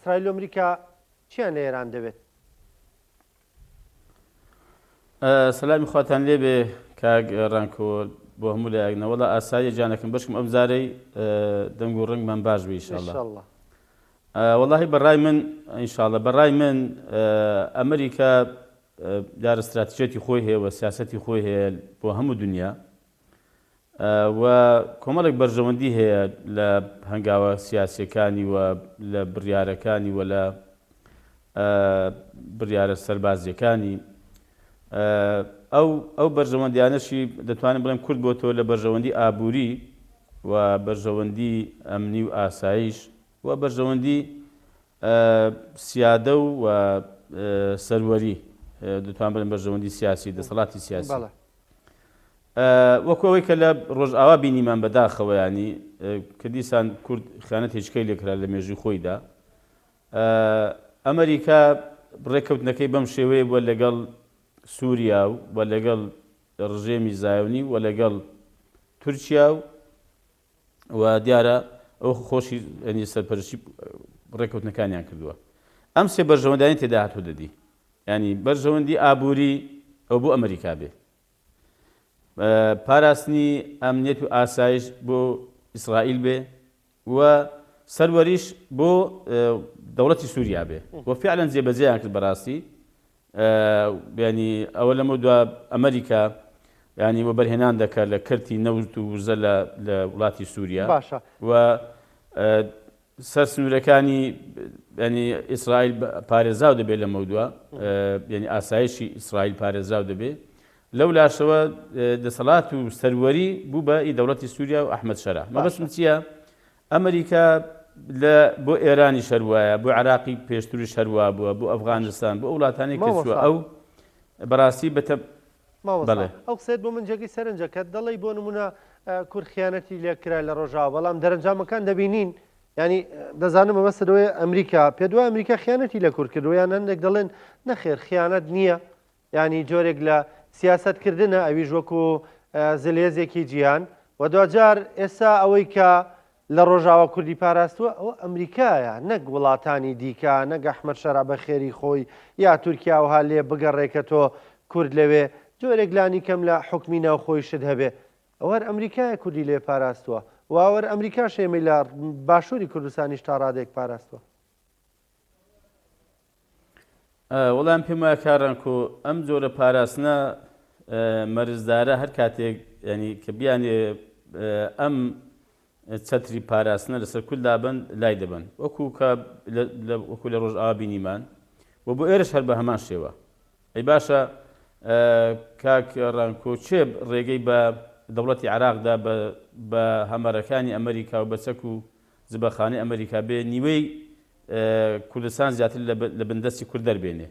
ئیسرائیل و ئەمریکا چیان لە ئێران دەوێت؟ سەلامی خواتان لێبێ کاک ڕانکۆ بۆ هەموو لایەک نەوەڵا ئاساییە گیانەکەم بەشکم ئەم جارەی دەنگ و ڕەنگمان باش بێ ئیشاڵڵا ئینشاڵڵا. وەڵاهی بەڕای من ئینشاڵڵا بەڕای من ئەمریکا دیارە ستراتیژیەتی خۆی هەیە و سیاسەتی خۆی هەیە بۆ هەموو دنیا و کۆمەڵێک بەرژەوەندی هەیە لە هەنگاوە سیاسیەکانی و لە بڕیارەکانی و لە بڕیارە سەربازیەکانی ئەو ئەو بەرژەوەندیانەشی دەتوانم بڵێم کورد بۆتەوە لە بەرژەوەندی ئابووری و بەرژەوەندی ئەمنی و ئاسایش و بەرژەوەندی سیادە و سەروەری دەتوان بڵێم بەرژەوەندی سیاسی دەسەڵاتی سیاسی وەکو ئەوەی کە لە ڕۆژئاوا بینیمان بەداخەوە یانی کە دیسان کورد خیانەت هێچکەی لێکرا لە مێژووی خۆیدا ئەمریکا ڕێککەوتنەکەی بەم شێوەیە بووە لەگەڵ سووریا و لەگەڵ ڕژێمی زایۆنی و لەگەڵ تورکیا و و دیارە ئەو خۆشی ینی سەرپەرشتی ڕێککەوتنەکانیان کردووە ئەم سێ بەرژەوەندانی تێدا هاتووە دەدی ینی بەرژەوەندی ئابووری ئەو بۆ ئەمریکا بێ پاراستنی ئەمنیەت و ئاسایش بۆ ئیسرائیل بێ و سەروەریش بۆ دەوڵەتی سووریا بێ و فعلەن جێبەجێیان کرد بەڕاستی ینی ئەوە لەمە دوا ئەمریکا ینی وەبەرهێنان دەکات لە کەرتی نەوت و وزە لە وڵاتی سووریا باشە و سەر سنوورەکانی ینی ئیسرائیل پارێزراو دەبێت لەمەودوا ینی ئاسایشی ئیسرائیل پارێزراو دەبێت لەو لاشەوە دەسەڵات و سەروەری بوو بە ئی دەوڵەتی سووریا و ئەحمەد شەرع مەبەستم چییە ئەمریکا لە بۆ ئێرانی شەروایە بۆ عراقی پێشتریش هەروا بووە بۆ ئەفغانستان بۆ وڵاتانی کە ئەو بەڕاستی بەتە مامۆستا ئەو قسەیەت بۆ من جێگەی سەرنجە کە دەڵێی بۆ نمونە کورد خیانەتی لێ کرا لە ڕۆژاوا بەڵام دەرەنجامەکان دەبینین ینی دەزانم مەبەستت ئەوەیە ئەمریکا پێت وایە ئەمریکا خیانەتی لە کورد کردووە یان هەندێک دەڵێن نەخێر خیانەت نییە ینی جۆرێک لە سیاست کردنە ئەویش وەکو زلهێزێکی جیهان و دواجار ئێستا ئەوەی کە لە ڕۆژاوا کوردی پاراستووە ئەوە ئەمریکایە نەک وڵاتانی دیکە نەک ئەحمەد شەرع بە خێری خۆی یا تورکیا ئەوها لێ بگەڕێ کە تۆ کورد لەوێ جۆرێک لانی کەم لە حوکمی ناوخۆیشت هەبێ ئەوە هەر ئەمریکایە کوردی لێ پاراستووە و ئەوەر ئەمریکاش ئێمەی لە باشووری کوردستانیش تا ڕادەیەک پاراستووە. وەڵا من پێم وایە کاک ڕەنکۆ ئەم جۆرە پاراستنە مەرجدارە هەر کاتێک ینی کە بیانێ ئەم چەتری پاراستنە لەسەر کورد لابەن لای دەبەن وەکو کە وەکو لە ڕۆژئاوا بینیمان و بۆ ئێرەش هەر بە هەمان شێوە ئەی باشە کاک ڕانکۆ چێ ڕێگەی بە دەوڵەتی عراقدا بە هەمەرەکانی ئەمریکا و بە چەک و زبەخانەی ئەمریکا بێ نیوەی کوردستان زیاتر لە بندەستی کورد دەربێنێ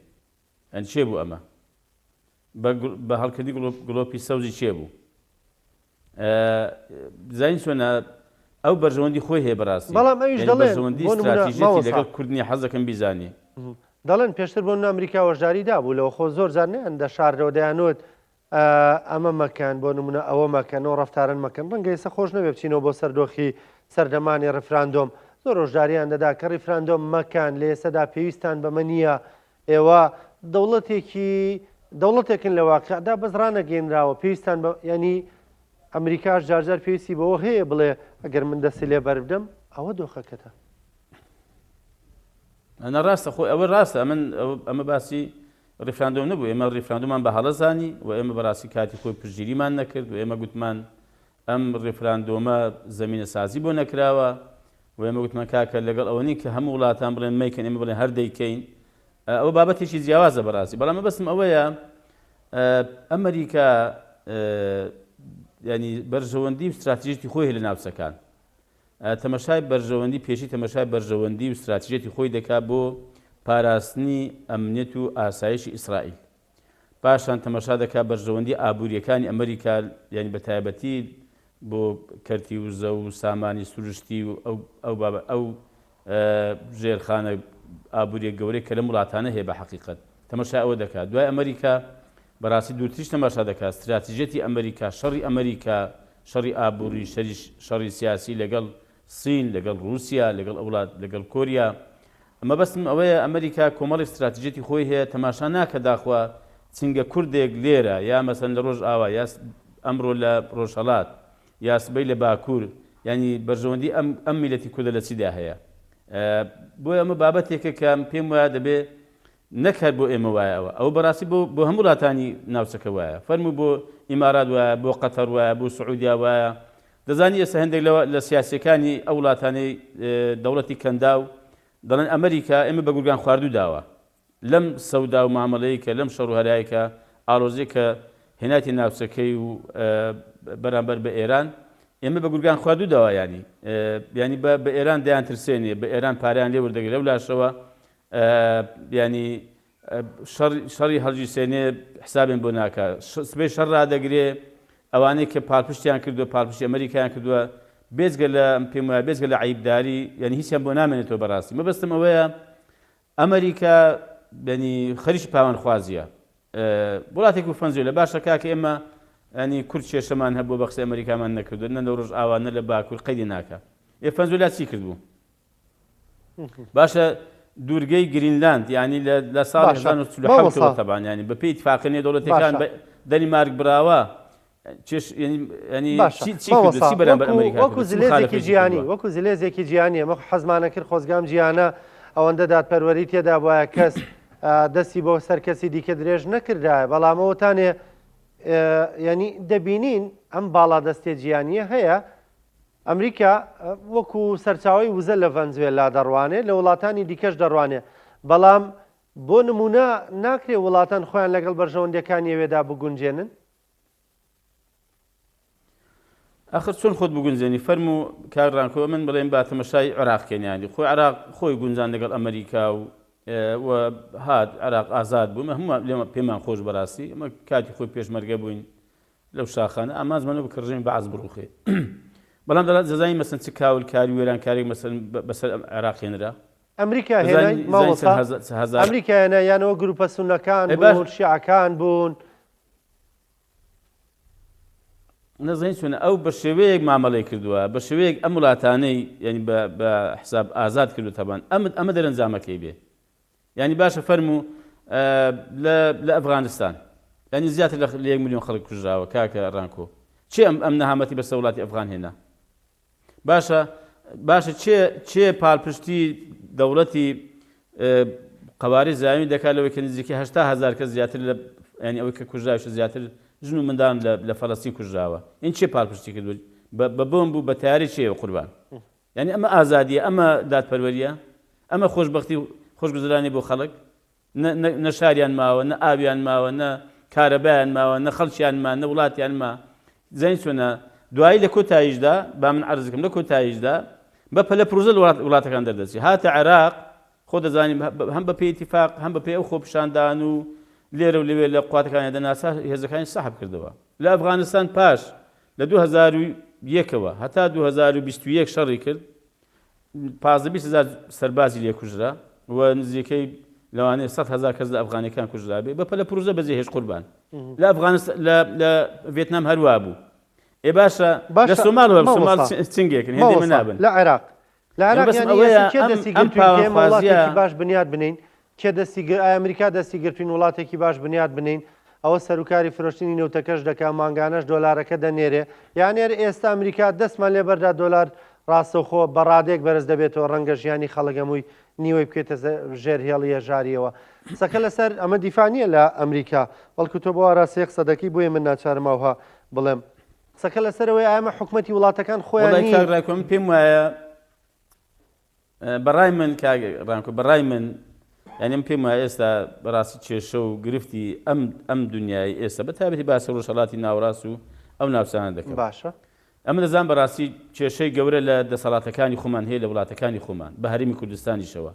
یانی چێ بوو ئەمە بە هەڵکردنی گڵۆپی سەوزی چێ بوو زانین چۆنە ئەو بەرژەوەندی خۆی هەیە بەڕاستی بەڵام ئەویش یعنی دەڵێن بەرژەوەندی بۆ نمونە استراتیژیەتی مامۆستا لەگەڵ کورد نییە حەز دەکەم بیزانی دەڵێن پێشتر بۆ نمونە ئەمریکا هۆشداری دابوو لەوە خۆ زۆر جار نەیان دەشاردەوە دەیانوت ئەمە مەکەن، بۆ نموونە ئەوە مەکەن، ئەو ڕەفتارەن مەکەن، ڕەنگە ئێستا خۆش نەبێ بچینەوە بۆ سەر دۆخی سەردەمانی ڕیفراندۆم، زۆر هۆشدارییان دەدا کە ڕیفراندۆم مەکەن، لە ئێستەدا پێویستتان بەمە نییە، ئێوە دەوڵەتێکی دەوڵەتێکن لە واقیعدا بەس ڕانەگەیەنراوە، پێویستتان بە یانی ئەمریکاش جارجار پێویستی بەوە هەیە بڵێ ئەگەر من دەستی لێ بەربدەم ئەوە دۆخەکەتە. نا ڕاستە خۆی ئەوە ڕاستە ئەمن ئەمە باسی ڕیفراندۆم نەبوو، ئێمە ڕیفراندۆمان بە هەڵە زانی و ئێمە بەڕاستی کاتی خۆی پشتگیریمان نەکرد و ئێمە گوتمان ئەم ڕیفراندۆمە زەمینەسازی بۆ نەکراوە و ئێمە گوتمان کاکە لەگەڵ ئەوە نین کە هەموو وڵاتان بڵێن مەیکەن ئێمە بڵێن هەر دەیکەین ئەوە بابەتێکی جیاوازە بەڕاستی بەڵام مەبەستم ئەوەیە ئەمریکا ینی بەرژەوەندی و ستراتیژیەتی خۆی هەیە لە ناوچەکان تەمەشای بەرژەوەندی پێشی تەمەشای بەرژەوەندی و ستراتیژیەتی خۆی دەکات بۆ پاراستنی ئەمنیەت و ئاسایشی ئیسرائیل. پاشان تەمەشا دەکات بەرژەوەندی ئابووریەکانی ئەمریکا یانی بە تایبەتی بۆ کەرتی وزە و سامانی سروشتی و ئەو ئەو بابە ئەو ژێرخانە ئابووریە گەورەی کە لەم وڵاتانە هەیە بە حەقیقەت تەمەشای ئەوە دەکات. دوای ئەمریکا بەڕاستی دوورتریش تەماشا دەکات ستراتیژیەتی ئەمریکا شەڕی ئەمریکا شەڕی ئابووری، شەری شەڕی سیاسی لەگەڵ سین، لەگەڵ ڕووسیا، لەگەڵ ئەو وڵات، لەگەڵ کۆریا. مەبەستم ئەوەیە ئەمریکا کۆمەڵێک ستراتیجیەتی خۆی هەیە تەماشا ناکە داخوا چنگە کوردێک لێرە یا مەسەن لە ڕۆژئاوا یا ئەمڕۆ لە ڕۆژهەڵات یا سبەی لە باکوور یانی بەرژەوەندی ئەم ئەم میلەتی کوردە لە چیدا هەیە بۆیە ئەمە بابەتێکە کە پێم وایە دەبێ نەک هەر بۆ ئێمە وایە ئەوە ئەوە بەڕاستی بۆ بۆ هەموو وڵاتانی ناوچەکە وایە فەرموو بۆ ئیمارات وایە بۆ قەتەر وایە بۆ سعودیا وایە دەزانی ئێستا هەندێک لە لە سیاسیەکانی ئەو وڵاتانەی دەوڵەتی کەنداو دەڵێن ئەمریکا ئێمە بە گورگان خواردوو داوە لەم سەودا و مامەڵەی کە لەم شەڕ و هەرای کە ئاڵۆزی کە هێناتی ناوچەکەی و بەرامبەر بە ئێران ئێمە بە گورگان خواردوو داوە ینی ینی بە ئێران دەیان ترسێنێ بە ئێران پاریان لێ وردەگرێ لەو لاشەوە ینی شەڕی هەڵگیرسێنێ حسابیان بۆ ناکا سبەی شەڕ ڕادەگرێ ئەوانەی کە پاڵپشتیان کردووە پاڵپشتی ئەمریکایان کردووە بێجگە لە پێم وایە بێجگە لە عەیبداری یعنی هیچیان بۆ نامێنێتەوە بەڕاستی مەبەستم ئەوەیە ئەمریکا یعنی خەریکی پاوانخوازیە وڵاتێک و فەنزوێلا باشە کاکە ئێمە ینی کورد کێشەمان هەبوو بە قسەی ئەمریکامان نەکردو نە لە ڕۆژئاوا نە لە باکوور قەیدی ناکا ئێ فەنزوێلا چی کردبوو باشە دوورگەی گرینلاند یعنی لە ساڵی 1947 تەبان یعنی بە پێی اتفاقی نێودەوڵەتیەکان دەنیمارک براوە وەکو زلێزێکی جیهانی وەکو زلێزێکی جیهانی ئەمە حەزمانە کرد خۆزگام جیهانە ئەوەندە دادپەروەری تێدا بواە کەس دەستی بۆ سەر کەسی دیکە درێژ نەکردایە بەڵام ئەوەتانێ ینی دەبینین ئەم باڵادەستێ جیهانیە هەیە ئەمریکا وەکو سەرچاوەی وزە لە ڤەنزوێلا دەڕوانێ، لە وڵاتانی دیکەش دەڕوانێ، بەڵام بۆ نموونە ناکرێ وڵاتان خۆیان لەگەڵ بەرژەوەندییەکانی ئەوێدا بگونجێنن؟ ئاخر چۆن خۆت بگونجێنی؟ فەرموو کاک ڕانکۆ من بڵێم با تەمەشای عێراق کەین یانی خۆ عێراق خۆی گونجان لەگەڵ ئەمریکا و و هات عێراق ئازاد بوو هەموو لێمە پێمان خۆش بەڕاستی ئەمە کاتی خۆی پێشمەرگە بووین لەو شاخانە ئامانجمان ئەوە بوو کە ڕژێمی بەعس بڕوخێ بەڵام دەڵێت دەزانی مەسەن چ کاولکاری و وێرانکاریەک مەسەن بەسەر ئەم عێراق هێنرا ئەمریکا هێنای مامۆستا ئەمریکا هێنا یانەوە گروپە سونەکان بوون شیعەکان بوون نەزانین چۆنە ئەو بە شێوەیەک مامەڵەی کردووە بە شێوەیەک ئەم وڵاتانەی یعنی بە حساب ئازاد کردو تەبان ئەم ئەمە دەرەنجامەکەی بێ یانی باشە فەرموو لە لە ئەفغانستان یانی زیاتر لە یەک ملیۆن خەڵک کوژراوە کاکە ڕانکۆ چێ ئەم ئەم نەهامەتی بەسەر وڵاتی ئەفغان هێنا باشە باشە چێ چێ پاڵپشتی دەوڵەتی قەواری زایونی دەکات لەوەی کە نزیکەی 80 هزار کەس زیاتر لە ینی ئەوەی کە کوژراویشە زیاتر ژن و منداڵ لە فەلەستین کوژراوە این چێ پاڵپشتی کردو بە بۆمب و بە تاری چێ قوربان یانی ئەمە ئازادیە ئەمە دادپەروەریە ئەمە خۆشبەختی و خۆشگوزرانی بۆ خەڵک نە نە شاریان ماوە نە ئاویان ماوە نە کارەبایان ماوە نە خەڵکیان ما نە وڵاتیان ما زین چۆنە دوایی لە کۆتاییشدا با من عەرز بکەم لە کۆتاییشدا بە پەلە پرۆژە لە وڵاتەکان دەردەچی هاتە عێراق خۆ دەزانین هەم بە پێی ئیتیفاق هەم بە پێی ئەو خۆپیشاندان و لێرە و لەوێ لە قواتەکانی دەناسا هێزەکانی سەحب کردەوە لە ئەفغانستان پاش لە 2001 ەوە هەتا 2021 شەڕی کرد 15 هزار سەربازی لێ کوژرا و نزیکەی لەوانەیە 100 هزار کەس لە ئەفغانەکان کوژرابێ بە پەلە پرۆژە بەجێ هێش قوربان لە ئەفغانستان لە ڤێتنام هەروا بوو ئێ باشە لە سۆماڵ سۆماڵ چنگێکن هێندەی من نابن لە عێراق لە عێراق یانی ئێستا کێ دەستی گرتوین کە ئێمە وڵاتێکی باش بنیات بنێین کێ دەستی گر ئایا ئەمریکا دەستی گرتوین وڵاتێکی باش بنیات بنێین ئەوە سەروکاری فرۆشتنی نەوتەکەش دەکا مانگانەش دۆلارەکە دەنێرێ یان ئێر ئێستا ئەمریکا دەستمان لێ بەردا دۆلار ڕاستەوخۆ بە ڕادەیەک بەرز دەبێتەوە ڕەنگە ژیانی خەڵک هەمووی نیوەی بکەوێتە ژێر هێڵی هەژاریەوە قسەکە لەسەر ئەمە دیفاع نییە لە ئەمریکا بەڵکو تۆ بۆ ئاراستەیە قسە دەکەی بۆیە من ناچارم ئەوها بڵێم قسەکە لەسەر ئەوەیە ئایا ئەمە حکومەتی وڵاتەکان خۆیان وەڵای نین؟ کاک ڕایکۆ من پێم وایە بەڕای من کاک ڕانکۆ بەڕای من یعنی من پێم وایە ئێستا بەڕاستی کێشە و گرفتی ئەم ئەم دنیای ئێستا بە تایبەتی باسی ڕۆژهەڵاتی ناوەڕاست و ئەو ناوچانە دەکەم باشە ئەمە دەزان بەڕاستی کێشەی گەورە لە دەسەڵاتەکانی خۆمان هەیە لە وڵاتەکانی خۆمان بە هەرێمی کوردستانیشەوە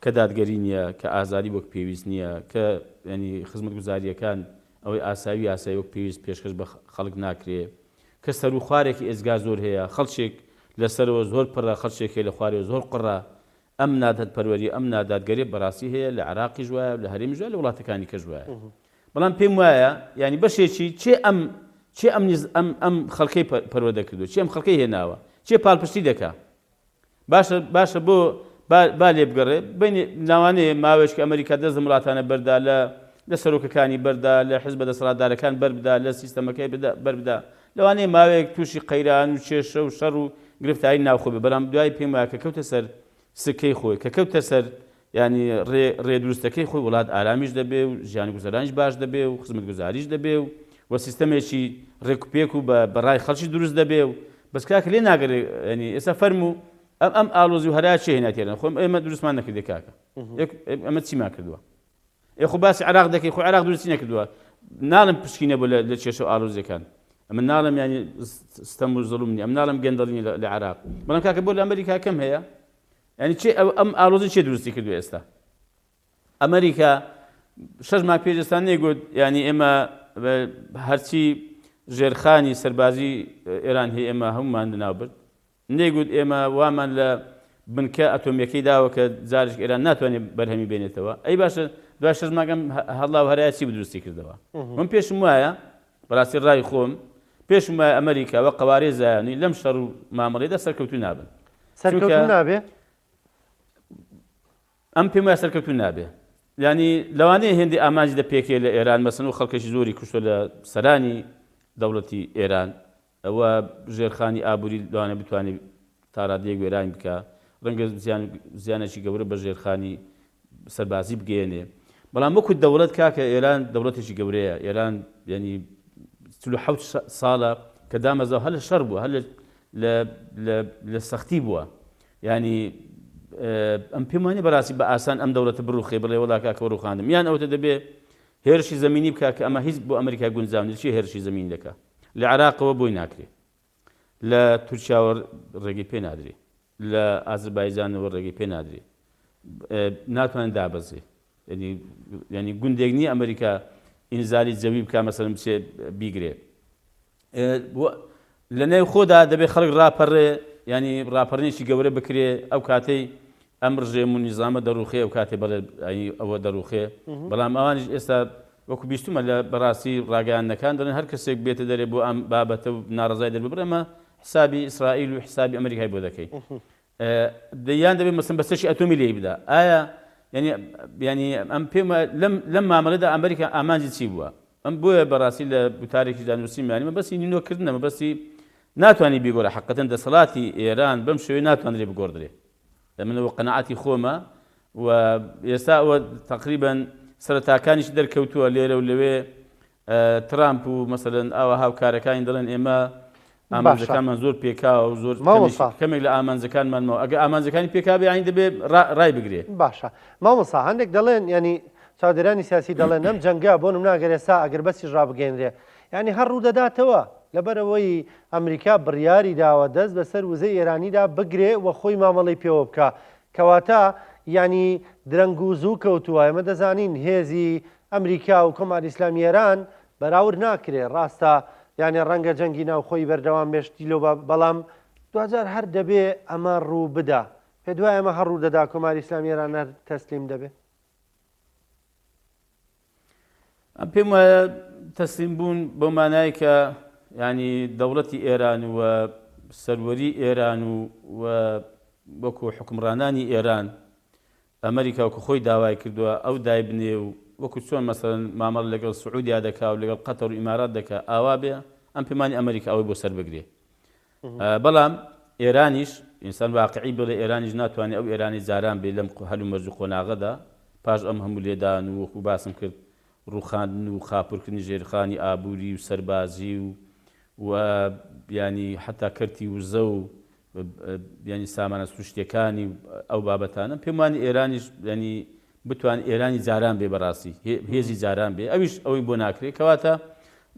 کە دادگەری نییە، کە ئازادی وەک پێویست نییە، کە یانی خزمەتگوزارییەکان ئەوەی ئاسایی و یاسایی وەک پێویست پێشکەش بە خەڵک ناکرێ، کە سەروخوارێکی ئێجگار زۆر هەیە، خەڵکێک لە سەرەوە زۆر پڕە، خەڵکێک هەیە لە خوارەوە زۆر قڕە، ئەم نادادپەروەرییە، ئەم نادادگەرییە بەڕاستی هەیە، لە عێراقیش وایە و لە هەرێمیش وایە، لە وڵاتەکانی کەش وایە. بەڵام پێم وایە یانی بەشێکی کێ ئەم کێ ئەم ئەم ئەم خەڵکەی پەروەردە کردووە، کێ ئەم خەڵکەی هێناوە، کێ پاڵپشتی دەکا؟ باشە باشە بۆ با با لێ بگەڕێ بینی لاوانەیە ماوەیەک ئەمریکا دەست لەم وڵاتانە بەردا لە لە سەرۆکەکانی بەردا لە حزبە دەسەڵاتدارەکان بەربدا لە سیستەمەکەی بدا بەربدا لەوانەیە ماوەیەک تووشی قەیران و کێشە و شەڕ و گرفتاری ناوخۆ بێ بەڵام دوای پێم وایە کە کەوتە سەر سکەی خۆی کە کەوتە سەر یانی ڕێ ڕێ دروستەکەی خۆی وڵات ئارامیش دەبێ و ژیان و گوزەرانیش باش دەبێ و خزمەتگوزاریش دەبێ و و سیستەمێکی ڕێک و پێک و بە بە ڕای خەڵکی دروست دەبێ و بەس کاکە لێ ناگەرێ یانی ئێستا فەرموو ئەم ئەم ئاڵۆزی و هەرا چێ هێنا تێران خۆم ئێمە دروستمان نەکردێ کاکە ئەمە چیمان کردووە ئێ خۆ باسی عێراق دەکەی خۆ عێراق دروستی نەکردووە ناڵم پشکی نەبوو لە کێشە و ئاڵۆزیەکان ئەمە ناڵم ینی ستەم و زڵم نیە ئەم ناڵم گەندەڵی لە عێراق بەڵام کاکە بۆ لە ئەمریکا کەم هەیە یعنی چێ ئەم ئاڵۆزی چێ دروستی کردو ئێستا ئەمریکا شەش مانگ پێش ئێستا نەیگوت یعنی ئێمە هەرچی ژێرخانی سەربازی ئێران هەیە ئێمە هەمومان لەناو برد نەیگوت ئێمە وامان لە بنکە ئەتۆمیەکەی داوە کە جارێک ئێران ناتوانێت بەرهەمی بێنێتەوە ئەی باشە دوای شەش مانگ ئەم هەڵا و هەرایە چی دروستی کردەوە من پێشم وایە بەڕاستی ڕای خۆم پێشم وایە ئەمریکا وە قەوارەی زایانی لەم شەڕ و مامەڵەیەدا سەرکەوتوو نابن سەرکەوتوو نابێ ئەم پێم وایە سەرکەوتوو نابێ یانی لەوانەیە هێندی ئامانجی دەپێکێ لە ئێران مەسن و خەڵکێکی زۆری کوشتوە لە سەرانی دەوڵەتی ئێران ئەوە ژێرخانی ئابووری لەوانەیە بتوانێت تا ڕادەیەک وێرانی بکا، ڕەنگە زیان زیانێکی گەورە بە ژێرخانی سەربازی بگەیەنێ، بەڵام وەکو دەوڵەت کاکە ئێران دەوڵەتێکی گەورەیە، ئێران یانی 47 ساڵە کە دامەزراوە هەر لە شەڕ بووە، هەر لە لە لە سەختی بووە، یانی ئەم پێم وانیە بەڕاستی بە ئاسان ئەم دەوڵەتە بڕوخێ بڵێ وەڵا کاکە ڕوخاندم، یان ئەوەتە دەبێ هێرشی زەمینی بکا کە ئەمە هیچ بۆ ئەمریکا گونجاو نیە، چی هێرشی زەمینی دەکا؟ لە عێراقەوە بۆی ناکرێ، لە تورکیاوە ڕێگەی پێ نادرێ، لە ئازربایجانەوە ڕێگەی پێ نادرێ، ناتوانێت دابەزێ. یعنی گوندێک نییە ئەمریکا ئینزالی جەوی بکا مەسەلەن بچێ بیگرێ. لە نێو خۆدا دەبێ خەڵک ڕاپەڕێ، یانی ڕاپەڕینێکی گەورە بکرێ، ئەو کاتەی ئەم ڕژێم و نیزامە دەڕووخێ ئەو کاتێ بەڵێ ئەوە دەڕووخێ، بەڵام ئەوانیش ئێستا وەکو بیستومە لە بەڕاستی ڕاگەیاندنەکان دەڵێن هەر کەسێک بێتە دەرێ بۆ ئەم بابەتە و ناڕەزای دەرببڕێ ئەمە حسابی ئیسرائیل و حسابی ئەمریکای بۆ دەکەین. یان دەبێت مەسەن بە چەکی ئەتۆمی لێی بدا. ئایا یعنی یعنی ئەم پێم لەم لەم مامەڵەدا ئەمریکا ئامانجی چی بووە؟ ئەم بۆیە بەڕاستی لە گوتارێکیشدا نووسیم یانی مەبەستی نینۆکردنە مەبەستی ناتوانانی بیگۆڕێ حەقەتەن دەسەڵاتی ئێران بەم شێوەیە ناتوانرێ بگۆڕدرێ لە منەوە قەناعەتی خۆمە و ئێستا ئەوە تقریبا سەرەتاکانیش دەرکەوتووە لێرە و لەوێ ترامپ و مەسەلەن ئاوا هاوکارەکانی دەڵێن ئێمە ئامانجەکانمان زۆر پێکاوە و زۆر مامۆستا کەمێک لە ئامانجەکانمان ماوە ئەگەر ئامانجەکانی پێکابێ یانی دەبێ ڕای بگرێ. باشە مامۆستا هەندێک دەڵێن یانی چاودێرانی سیاسی دەڵێن ئەم جەنگە بۆ نمونە ئەگەر ئێستا ئەگەربەستیش ڕابگەیەنرێ یانی هەر ڕوودەداتەوە لەبەرئەوەی ئەمریکا بڕیاری داوە دەست بەسەر وزەی ئێرانیدا بگرێ و خۆی مامەڵەی پێوە بکا کەواتە یانی درەنگ و زوو کەوتووە ئێمە دەزانین هێزی ئەمریکا و کۆماری ئیسلامی ئێران بەراورد ناکرێ ڕاستە یانێ ڕەنگە جەنگی ناوخۆیی بەردەوام بێ شتی لەو بەڵام دواجار هەر دەبێ ئەمە ڕوو بدا پێت وایە ئەمە هەر ڕوو دەدا کۆماری ئیسلامی ئێران هەر تەسلیم دەبێ؟ ئەم پێم وایە تەسلیم بوون بەو مانای کە ینی دەوڵەتی ئێران و سەروەری ئێران و وەکو حکومڕانانی ئێران ئەمریکا وەکو خۆی داوای کردووە ئەو دایبنێ و وەکو چۆن مەسەلەن مامەڵە لەگەڵ سعودیا دەکا و لەگەڵ قەتەر و ئیمارات دەکا ئاوا بێ ئەم پەیمانی ئەمریکا ئەوەی بۆ سەر بگرێ بەڵام ئێرانیش ئینسان واقعی بڵێ ئێرانیش ناتوانێت ئەو ئێرانی جاران بێ لەم هەلومەرج و قۆناغەدا پاش ئەم هەموو لێدان و وەکو باسم کرد ڕووخاندن و خاپورکردنی ژێرخانی ئابووری و سەربازی و و یانی حتا کەرتی وزە و یانی سامانە سروشتیەکانی و ئەو بابەتانە پێم وانی ئێرانیش یانی بتوان ئێرانی جاران بێ بەڕاستی هێزی جاران بێ ئەویش ئەوەی بۆ ناکرێ کەواتە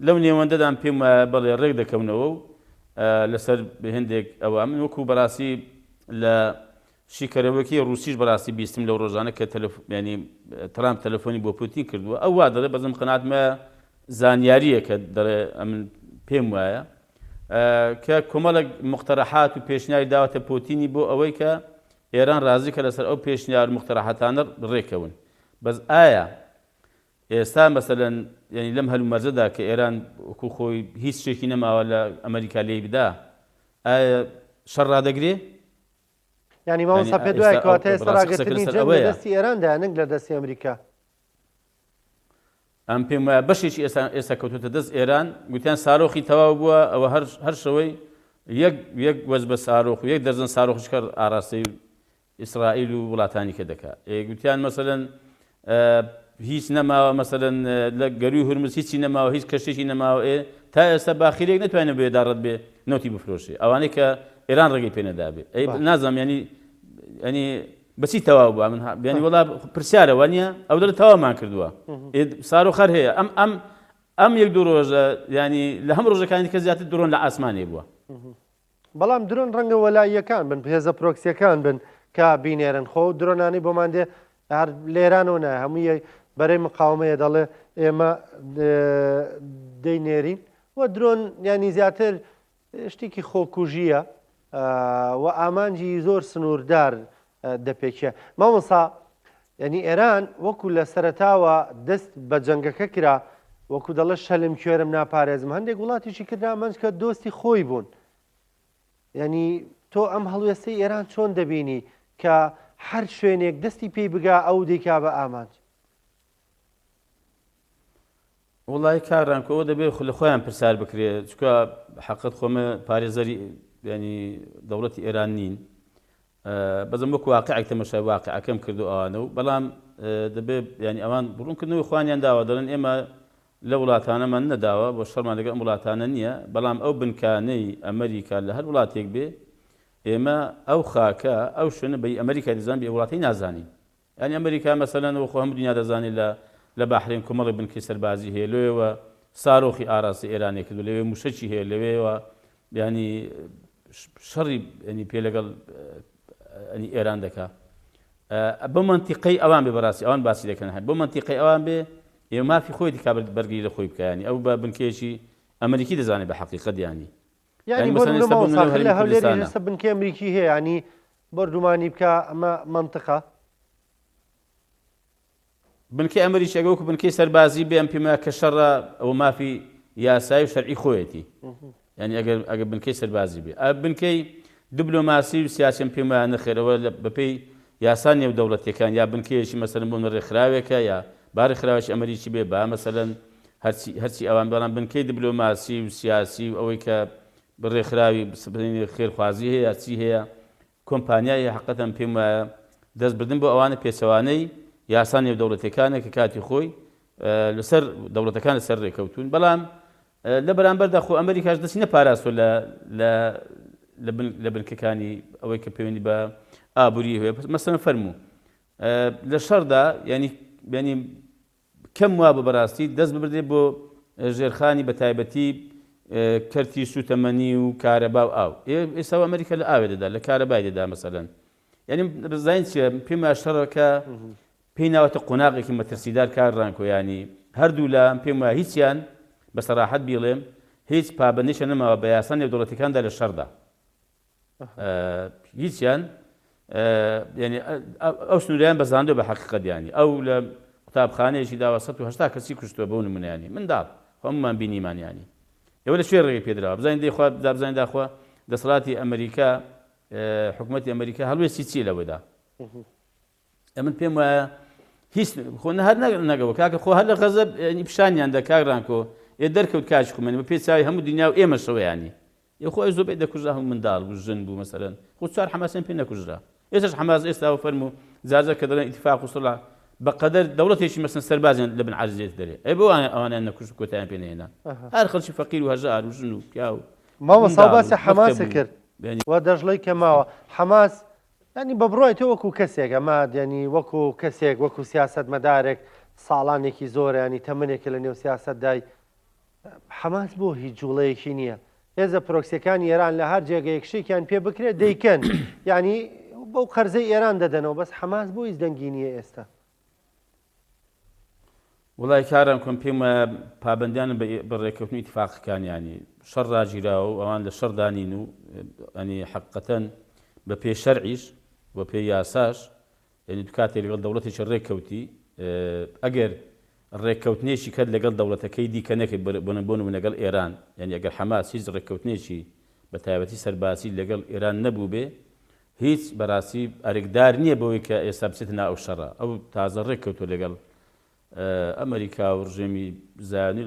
لەو نێوەندەدان پێم وایە بەڵێ ڕێک دەکەونەوە و لەسەر هندێک ئەوە من وەکو بەڕاستی لە شیکەرەوەکی ڕوسیش بەڕاستی بیستم لەو ڕۆژانە کە تەلەف ینی ترامپ تەلەفۆنی بۆ پوتین کردووە ئەو وا دەڵێ بەزم قەناتمە زانیاریە کە دەڵێ ئەمن پێم وایە کە کۆمەڵێک موقتەرەحات و پێشنیاری داوەتە پوتینی بۆ ئەوەی کە ئێران ڕازی کە لەسەر ئەو پێشنیار و موقتەرەحاتانە ڕێکەون. بەس ئایا ئێستا مەسەلەن یانی لەم هەلومەرجەدا کە ئێران وەکوو خۆی هیچ شتێکی نەماوە لە ئەمەریکا لێی بدا ئایا شەڕ ڕادەگرێ؟ یانی مامۆستا پێت وایە کەواتە ئێستا ڕاگرتنی جەنگ لە دەستی ئێراندایە نەک لە دەستی ئەمریکا؟ ئەم پێم وایە بەشێکی ئێستا ئێستا کەوتوتە دەست ئێران گوتیان سارۆخی تەواو بووە ئەوە هەر هەر شەوەی یەک یەک وەجبە سارۆخ و یەک دەرزن سارۆخیش کە ئاراستەی ئیسرائیل و وڵاتانی کە دەکا ئێ گوتیان مەسەلەن هیچ نەماوە مەسەلەن لە گەروی هورمز هیچی نەماوە هیچ کەشتێکی نەماوە ئێ تا ئێستا باخیرێک نەتوانێت بێ داڕەت بێ نەوتی بفرۆشێ ئەوانەی کە ئێران ڕێگەی پێ نەدابێ ئەی نازانم ینی ینی بەچی تەواو بووە من بیانی وڵا پرسیارە وانە ئەو دەڵێ تەواومان کردووە سارۆ خەر هەیە ئەم ئەم ئەم یەک دوو ڕۆژە ینی لە هەم ڕۆژەکانی کە زیاتر درۆن لە ئاسمانێ بووە. بەڵام درۆن ڕەنگە وەلاییەکان بن، هێزە پرۆکسیەکان بن کە بینێرن، خۆ ئەو درۆنانەی بۆمان دێ هەر لە ئێرانەوە نایە، هەمووی بەرەی مقاومەیە دەڵێ ئێمە دەینێرین و درۆن یانی زیاتر شتێکی خۆکوژییە و ئامانجی زۆر سنووردار دەپێکێ. مامۆستا یانی ئێران وەکو لە سەرەتاوە دەست بە جەنگەکە کرا وەکو دەڵێ شەلم کوێرم ناپارێزم هەندێک وڵاتیشی کردە ئامانج کە دۆستی خۆی بوون یعنی تۆ ئەم هەڵوێستەی ئێران چۆن دەبینی کە هەر شوێنێک دەستی پێی بگا ئەو دەیکا بە ئامانج؟ وڵی کاک ڕانکۆ ئەوە دەبێت لە خۆیان پرسیار بکرێت چکە حەقت خۆمە پارێزەری ینی دەوڵەتی ئێران نین بەزم وەک واقعێک تەمەشای واقعەکەم کردو ئەوانە و بەڵام دەبێ ینی ئەوان بڕوونکردنەوەی خوانیان داوە دەڵێن ئێمە لە وڵاتانەمان نەداوە بۆ شەرمان لەگەڵ ئەم وڵاتانە نییە بەڵام ئەو بنکانەی ئەمریکا لە هەر وڵاتێک بێ ئێمە ئەو خاکە ئەو شوێنە بە ئەمریکا دەزان بێ وڵاتی نازانین یانی ئەمریکا مەسەلەن وەخۆ هەموو دنیا دەزانێت لە لە بەحرێن کۆمەڵی بنکەی سەربازی هەیە لەوێوە سارۆخی ئاراستەی ئێرانێ کردو لەوێ موشەکی هەیە لەوێوە ینی شەڕی ینی پێ لەگەڵ ینی ئێران دەکا بۆ منتیقەی ئەوان بێ بەڕاستی ئەوان باسی دەکەن هەر بۆ منتیقەی ئەوان بێ ئێ مافی خۆی دیکا بەرگری لە خۆی بکەیانی ئەو بە بنکەیەکی ئەمریکی دەزانێت بە حەقیقەت ینی یانی بۆ نمونە مامۆستا لە هەولێریش ئێستا بنکەی ئەمریکی هەیە ینی بۆردومانی بکا ئەمە مەنتقە؟ بنکەی ئەمریکی ئەگەر وەکو بنکەی سەربازی بێ ئەم پێم وایە کە شەڕە ئەوە مافی یاسایی و شەرعی خۆیەتی یعنی ئەگەر ئەگەر بنکەی سەربازی بێ ئە بنکەی دبلۆماسی و سیاسیم پێم وایە نەخێر ئەوە بەپێی یاسا نێودەوڵەتیەکان یا بنکەیەکی مەسەلەن بۆ ڕێکخراوێکە یا با ڕێکخراوێکی ئەمریکی بێ با مەسەلەن هەرچی هەرچی ئەوان بەڵام بنکەی دبلۆماسی و سیاسی و ئەوەی کە ڕێکخراوی خێرخوازی هەیە چی هەیە کۆمپانیای هەیە حەقەتەن پێم وایە دەست بردن بۆ ئەوانە پێچەوانەی یاسا نێودەوڵەتیەکانە کە کاتی خۆی لەسەر دەوڵەتەکان لەسەر ڕێکەوتون بەڵام لە بەرامبەردا خۆ ئەمریکاش دەستی نەپاراستوە لە لە لە بنکەکانی ئەوەی کە پەیوەندی بە ئابووری هەیە مەسەلەن فەرموو لە شەڕدا ینی ینی کەم وابوو بەڕاستی دەست ببردرێ بۆ ژێرخانی بە تایبەتی کەرتی سوتەمەنی و کارەبا و ئاو ئێستا ئەمریکا لە ئاوێ دەدا لە کارەبای دەدا مەسەلەن یعنی بزانین چیە پێم وایە شەڕەکە پێی ناوەتە قۆناغێکی مەترسیدار کاک ڕانکۆ یانی هەردوو لا پێم وایە هیچیان بە سەراحەت بیڵێم هیچ پابەندیشە نەماوە بە یاسا نێودەوڵەتیەکاندا لە شەڕدا هیچیان یعنی ئەو سنووریان بەزاندوە بە حەقیقەت ینی ئەو لە قوتابخانەیەکی داوە 180 کەسی کوشتووە بەو نمونیانی منداڵ هەمومان بینیمان ینی ئێوە لە کوێ ڕێگەی پێدراوە بزانین دەیخوا بزانین داخوا دەسەڵاتی ئەمریکا حکوومەتی ئەمریکا هەڵوێستی چییە لەوەدا ئەمن پێم وایە هیچ خۆ هەر نەگەوە کاکە خۆ هەر لە غەزە پیشانیان دە کاک ڕانکۆ ئێ دەرکەوت کاچ خومێنی بە پێ چاوی هەموو دنیا و ئێمەشەوەیانی ئێ خۆ ئەی زۆبەی دەکوژرا هەموو منداڵ بوو ژن بوو مەسەلەن خۆ چوار حەماسیان پێ نەکوژرا ئێستاش حەماس ئێستا و فەرموو جارجار کە دەڵێن ئیتفاق و سوڵح بە قەدەر دەوڵەتێکی مەسەن سەربازیان لە بن عەرز دێت دەرێ ئەی بۆ ئەوانیان نەکوشت و کۆتایان پێ نەهێنا هەر خەڵکی فەقیر و هەژار و ژن و پیاو مامۆستا باسی حەماس کرد و دەشڵی کە ماوە حەماس یانی بە بڕوای تۆ وەکو کەسێک ئەمە یانی وەکو کەسێک وەکو سیاسەتمەدارێک ساڵانێکی زۆرە یانی تەمەنێکە لە نێو سیاسەتدای حەماس بۆ هیچ جوڵەیەکی نییە هێزە پرۆکسیەکانی ئێران لە هەر جێگەیەک شتێکیان پێ بکرێت دەیکەن یانی بەو قەرزەی ئێران دەدەنەوە بەس حەماس بۆ هیچ دەنگی نییە ئێستا. وڵای کارم کەم پێم وایە پابەندیانن بە ڕێککەوتن و ئیتفاقەکان یانی شەڕ ڕاگیراوە و ئەوان لە شەڕدا نین و ئەنی حەقیقەتەن بە پێی شەرعیش و پێی یاساش یعنی تو کاتێک لەگەڵ دەوڵەتێکی ڕێککەوتی ئەگەر ڕێککەوتنێکی کەت لەگەڵ دەوڵەتەکەی دیکە نەکەی بۆ بۆ نمونە لەگەڵ ئێران یعنی ئەگەر حەماس هیچ ڕێککەوتنێکی بە تایبەتی سەربازی لەگەڵ ئێران نەبووبێ. هیچ بەراستی ئەرکدار نییە بەوەی کە ئێستا بچێتە ناو ئەو شەڕە ئەو تازە ڕێک کەوتووە لەگەڵ ئەمریکا و ڕژێمی زایۆنی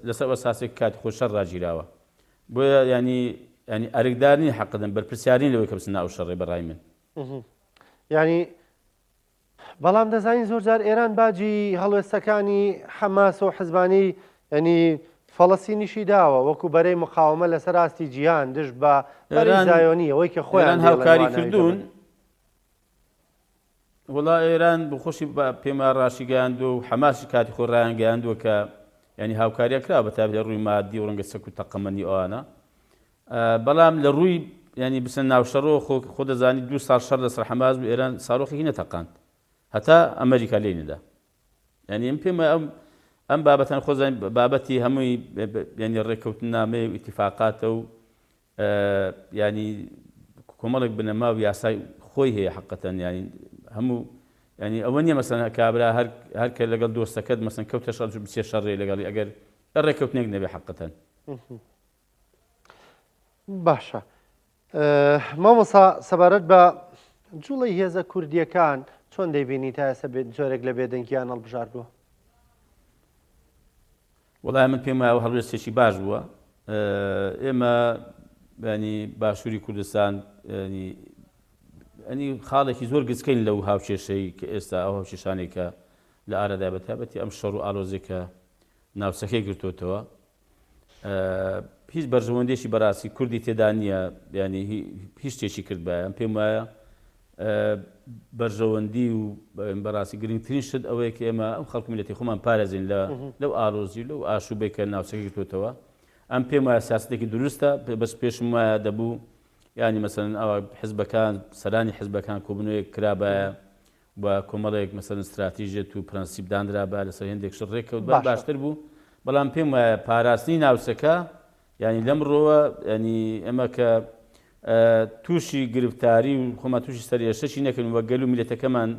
لەسەر ئەو ئەساسێک کاتی خۆی شەڕ ڕاگیراوە بۆیە ینی ینی ئەرکدار نین حەقدەن بەرپرسیار نین لەوەی کە بچنە ئەو شەڕێ بەڕای من. یانی بەڵام دەزانین زۆر جار ئێران باجی هەڵوێستەکانی حەماس و حزبانی ینی فەڵەستینیشی داوە وەکو بەرەی مقاومە لەسەر ئاستی جیهان دژ بە بەرەی زایۆنی ئەوەی کە خۆیان هاوکاری کردوون. وەڵا ئێران بخۆشی پێم وایە ڕاشیگەیاندووە و حەماسیش کاتی خۆی ڕایانگەیاندووە کە یانی هاوکاریان کراوە بە تایبەت لە ڕووی مادی و ڕەنگە چەک و تەقەمەنی ئەوانە بەڵام لە ڕووی ینی بچنە ناوشەڕەوە خۆ خۆ دەزانی دوو ساڵ شەڕ لەسەر حەماس بوو ئێران ساڕۆخێکی نەتەقاند هەتا ئەمریکا لێی نەدا یعنی ئەم پێم ئەم ئەم بابەتان خۆزان بابەتی هەمووی ینی ڕێککەوتنامەیە و ئیتیفاقاتە و یانی کۆمەڵێک بنەما و یاسای خۆی هەیە حقەتەن یانی هەموو ینی ئەوە نییە مەسەن کابرا هەر هەر کە لەگەڵ دۆستەکەت مەسەن کەوتە شەڕ بچێ شەڕێ لەگەڵی ئەگەر ڕێککەوتنێک نەبێ حقەتەن. باشە مامۆسا سەبارەت بە جوڵەی هێزە کوردیەکان چۆن دەیبینی تا ئێستا جۆرێک لە بێدەنگیان هەڵبژاردووە؟ وەڵای من پێم وایە ئەوە هەڵوێستێکی باش بووە ئێمە ینی باشووری کوردستان ینی ئەنی خاڵێکی زۆر گچکەین لەو هاوکێشەی کە ئێستا ئەو هاوکێشانەی کە لە ئارەدا بە تایبەتی ئەم شەڕ و ئالۆزی کە ناوچەکەی گرتوتەوە هیچ بەرژەوەندێکی بەڕاستی کوردی تێدا نییە ینی هیچ شتێکی کرد باە ئەم پێم وایە بەرژەوەندی و بەڕاستی گرنگترین شت ئەوەیە کە ئێمە ئەم خەڵک میللەتی خۆمان پارێزین لە لەو ئالۆزی و لەو ئاشوبەی کە ناوچەکە گرتووەتەوە ئەم پێم وایە سیاسەتێکی دروستە بەس پێشم وایە دەبوو ینی مەسەن ئەوە حزبەکان سەرانی حزبەکان کۆبوونەوەیەک کرابایە و کۆمەڵێک مەسەن استراتیژێت و پرەنسیپ دانرابا لەسەر هێندێک شت ڕێککەوت باشتر بوو بەڵام پێم وایە پاراستنی ناوچەکە یانی لەم ڕووەوە یانی ئێمە کە تووشی گرفتاری و خۆمان تووشی سەرێشەکی نەکەین و گەل و میلەتەکەمان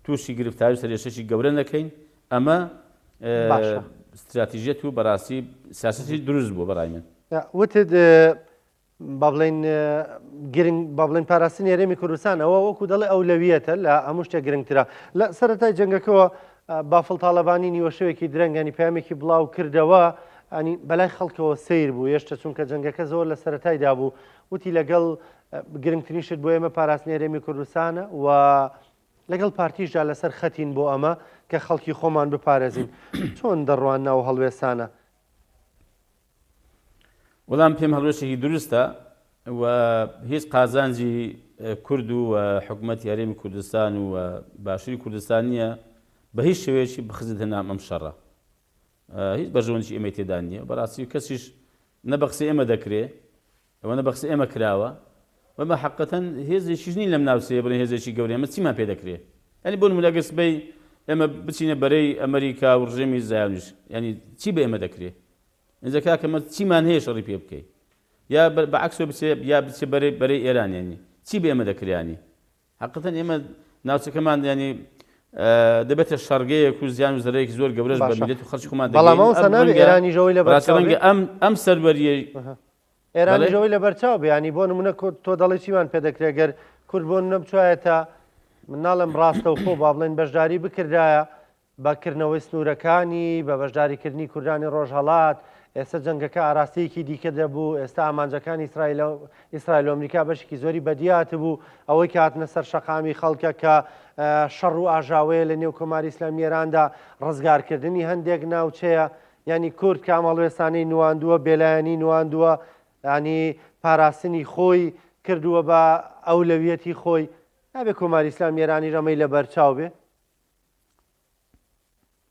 تووشی گرفتاری و سەرێشەکی گەورە نەکەین ئەمە استراتیژیەت و بەڕاستی سیاسەتی دروست بوو بەڕای من. وتت با بڵێین گرنگ با بڵێن پاراستنی هەرێمی کوردستان ئەوە وەکو دەڵێ ئەولەویەتە لە هەموو شتێک گرنگترە لە سەرەتای جەنگەکەوە بافڵ تاڵەبانی نیوەشەوێکی درەنگانی پەیامێکی بڵاو کردەوە ئەنی بەلای خەڵکەوە سیر بوو هێشتا چونکە جەنگەکە زۆر لە سەرەتایدا بوو وتی لەگەڵ گرنگترین شت بۆ ئێمە پاراستنی هەرێمی کوردستانە و لەگەڵ پارتیشدا لەسەر خەتین بۆ ئەمە کە خەڵکی خۆمان بپارێزین چۆن دەڕوان ناو هەڵوێستانە وەڵام پێم هەڵوێستێکی دروستە و هیچ قازانجی کورد و حکومەتی هەرێمی کوردستان و باشووری کوردستان نییە بە هیچ شێوەیەکی بخزێتە نام ئەم شەڕە هیچ بەرژەوەندی ئێمەی تێدا نییە بەڕاستی کەسیش نە بە قسەی ئێمە دەکرێ ئەوە نە بە قسەی ئێمە کراوە وەمە حقەتەن هێزێکیش نین لەم ناوچەیە بڵێن هێزێکی گەورە ئێمە چیمان پێ دەکرێ یعنی بۆ نمونە ئەگەر سبەی ئێمە بچینە بەرەی ئەمریکا و ڕژێمی زایۆنیش یعنی چی بە ئێمە دەکرێ ئینجا کاکە مە چیمان هەیە شەڕی پێ بکەی یا بە عەکسەوە بچێ یا بچێ بەرەی بەرەی ئێران یعنی چی بە ئێمە دەکرێ یعنی حقیقەتەن ئێمە ناوچەکەمان ینی دەبێتە شەڕگەیەک و زیان و زەرەیەکی زۆر گەورەش بە میللەت و خەڵکی خۆمان بەڵام ئەو ناوی ئێرانیش ئەوەی لەبەر ڕاستە ڕەنگە ئەم ئەم سەروەریەی ئێرانیش ئەوەی لەبەرچاو بێ ینی بۆ نمونە تۆ دەڵێ چیمان پێ دەکرێت گەر کورد بۆ نمونە بچوایەتە من ناڵێم ڕاستەوخۆ با بڵێن بەشداری بکردایە بە کردنەوەی سنوورەکانی، بە بەشداریکردنی کوردانی ڕۆژهەڵات، ئێستا جەنگەکە ئاراستەیەکی دیکە دەبوو، ئێستا ئامانجەکانی ئیسرائیل و ئەمریکا بەشێکی زۆری بەدیهاتبوو، ئەوەی کە هاتنە سەر شەقامی خەڵکە کە شەڕ و ئاژاوەیە لە نێو کۆماری ئیسلامی ئێراندا، ڕزگارکردنی هەندێک ناوچەیە، یانی کورد کە ئەم هەڵوێستانەی نواندووە، بێلایەنی نواندووە، یانی پاراستنی خۆی کردووە بە ئەولەویەتی خۆی، نابێ کۆماری ئیسلامی ئێرانیش ئەمەی لەبەرچاو بێ؟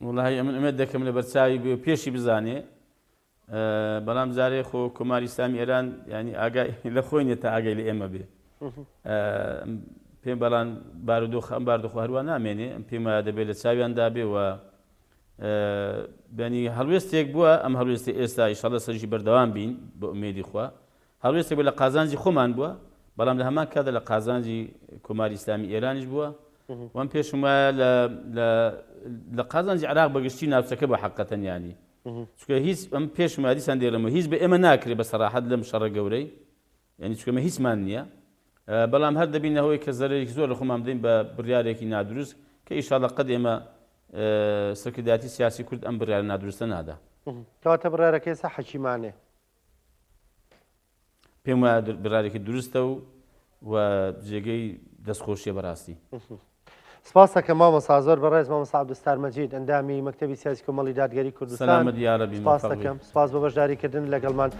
وڵی ئەمن ئومێد دەکەم لە بەرچاوی بێ و پێشی بزانێ بەڵام جارێ خۆ کۆماری ئیسلامی ئێران ینی ئاگای لە خۆی نیە تا ئاگای لە ئێمە بێ پێم بەڵام بارودۆخ ئەم باردۆخ هەروە نامێنێ ئەم پێم وایە دەبێت لە چاویاندا بێ و بەنی هەڵوێستێک بووە ئەم هەڵوێستی ئێستا ئیشەڵە سەرژی بەردەوام بین بە ئومێدی خوا هەڵوێستێک بووە لە قازانجی خۆمان بووە، بەڵام لە هەمان کاتدا لە قازانجی کۆماری ئیسلامی ئێرانیش بووە و من پێشم وایە لە لە لە قازانجی عێراق بە گشتی ناوچەکە بە حەقەتەن یانی چونکە هیچ ئەم پێشم وایە دیسان دەیڵێمەوە هیچ بە ئێمە ناکرێ بە سەراحەت لەم شەڕە گەورەی یانی چونکە ئێمە هیچمان نییە. بەڵام هەر دەبینە هۆی کە زەرەرێکی زۆر لە خۆمان بدەین بە بڕیارێکی نادروست کە ئیشاڵە قەت ئێمە سەرکردایەتی سیاسی کورد ئەم بڕیارە نادروستە نادا. کەواتە بڕیارەکە ئێستا حەکیمانەیە. پێم وایە بڕیارێکی دروستە و و جێگەی دەستخۆشیە بەڕاستی. سپاس دەکەم مامۆستا زۆر بەڕێز مامۆستا عەبدولستار مەجید ئەندامی مەکتەبی سیاسی کۆمەڵی دادگەری کوردستان سەلامەت یارەبی سپاس مۆفەق بی. دەکەم سپاس بۆ بەشداریکردن لەگەڵمان.